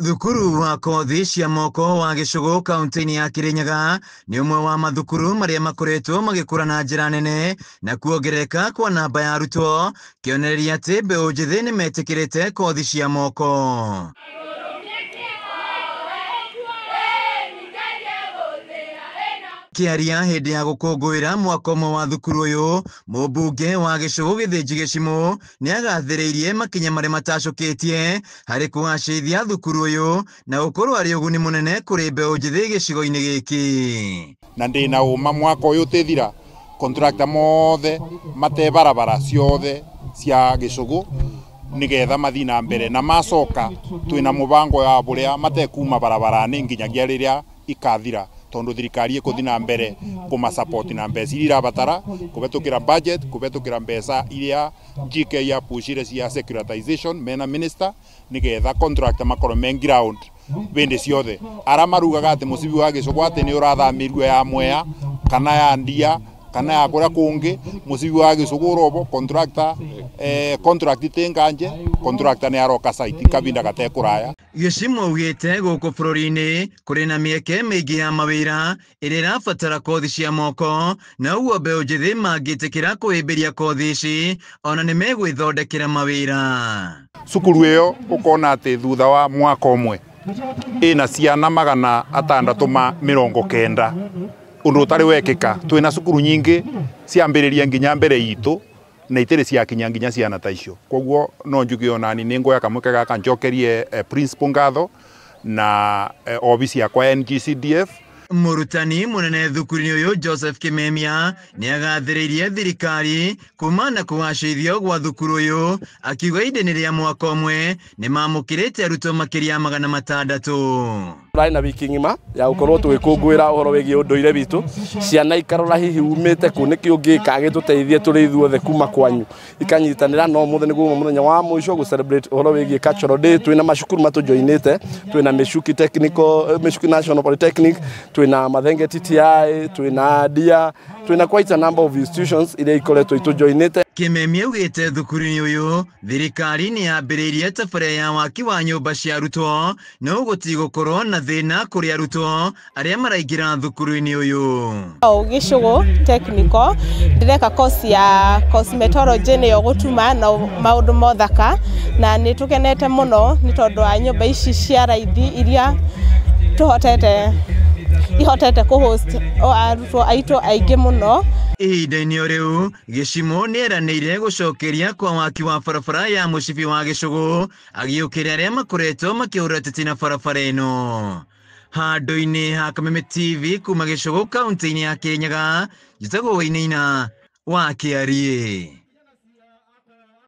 Thukuru wa kothi cia moko wa Gĩcũgũ kaunti-inĩ ya Kirinyaga nĩ ũmwe wa mathukuru marĩa makoretwo magĩkũra na njĩra nene na kuongerereka kwa namba ya arutwo, kĩonereria atĩ mbeũ njĩthĩ nĩ metĩkĩrĩte kothi cia moko. Kĩaria hĩndĩ ya gũkũngũĩra mwaka ũmwe wa thukuru ũyũ, mũmbunge wa Gĩcũgũ Gĩthĩnji Gĩcimũ nĩagathĩrĩirie makinya marĩa matacũkĩtie harĩ kũgacĩrithia thukuru ũyũ na gũkorwo arĩ ũguni mũnene kũrĩ mbeũ njĩthĩ gĩcigo-inĩ gĩkĩ. Na ndĩna ũma mwaka ũyũ ũtĩthira contractor mothe mate barabara ciothe cia Gĩcũgũ nigetha mathi na mbere na macoka twina mubango ya buria matekuma barabara-inĩ nginyagia rĩrĩa ikathira tondu thirikari ikuthi na mbere kuma support na mbeca iria irabatara kubetukira budget kubetukira mbeca iria GK ya pushire cia securitization mena minister nigetha contractor makorwo me ground bindi ciothe ara marugaga ati mucibi wa Gĩcũgũ ati ni urathamirwe ya Mwea kana ya Ndia kana ya kuria kungi mucibi wa Gĩcũgũ robo contractor contract tinganje contractor ni aroka site kabinda gatekuraya. Gĩcimũ augĩte gũkũ bũrũri-inĩ kũrĩ na mĩeke mĩingĩ ya mawĩra ĩrĩa ĩrabatara kothi cia moko na ũguo mbeũ njĩthĩ mangĩtĩkĩra kũhĩmbĩria kothi ici ona nĩ megwĩthondekera mawĩra. Cukuru ĩyo ũkona atĩ thutha wa mwaka ũmwe ĩna ciana 690 undu utari wekika. Twina cukuru nyingi ciambiriria nginya mbere itu na itiri ciakinya nginya ciana ta icio. Koguo no njuge onani ni ngoya kamweke gaka njokerie principal ngatho na office yakwa NGCDF. Mũrutani mũnene thukuru-inĩ ũyũ Joseph Kimemia nĩagathĩrĩirie thirikari kuma na kũgacĩrithio gwa thukuru ũyũ akiuga ihinda-inĩ rĩa mwaka ũmwe nĩmamũkĩrĩte arutwo makĩria ya 600. Tũrarĩ na wiki ng'ima ya gũkorwo tũgĩkũngũĩra ũhoro wĩgiĩ ũndũire witũ, ciana ikarora hihi umĩte kũ nĩkĩ ũngĩka gĩtũteithie tũrĩ ithuothe kuma kwanyu ikanyitanĩra. No mũthenya nĩguo mũthenya wa mũico gũ celebrate ũhoro wĩgiĩ cultural day. Twĩna macukuru matũjoinĩte, twĩna Michuki Technical, Michuki National Polytechnic, twĩna Mathenge TTI, twĩna Ndia, twĩna quite a number of institutions iria ikoretwo itũjoinĩte. Kimemia augĩte thukuru-inĩ ũyũ thirikari nĩ yambĩrĩirie tabarĩra ya waki wa nyũmba cia arutwo no gũtigũkorwo na thĩna kũrĩ arutwo arĩa maraingĩra thukuru-inĩ ũyũ. Gĩcũgũ Technical ndĩreka course ya cosmetology nĩyo gũtuma na maũndũ mothaka na nĩ tũkenete mũno nĩ tondũ wa nyũmba ici cia raithi iria tũhotete ihotete kũ host arutwo aitũ aingĩ mũno. Ihinda-inĩ o rĩu Gĩcimũ nĩeranĩire gũcokeria kwa waki wa barabara ya mũcibi wa Gĩcũgũ agĩũkĩra arĩa makoretwo makĩhũra tĩtĩ na barabara ĩno. Handũ-inĩ ha Kameme TV kuma Gĩcũgũ kaunti-inĩ ya Kirinyaga, njĩtagwo Wainaina wa Kĩariĩ.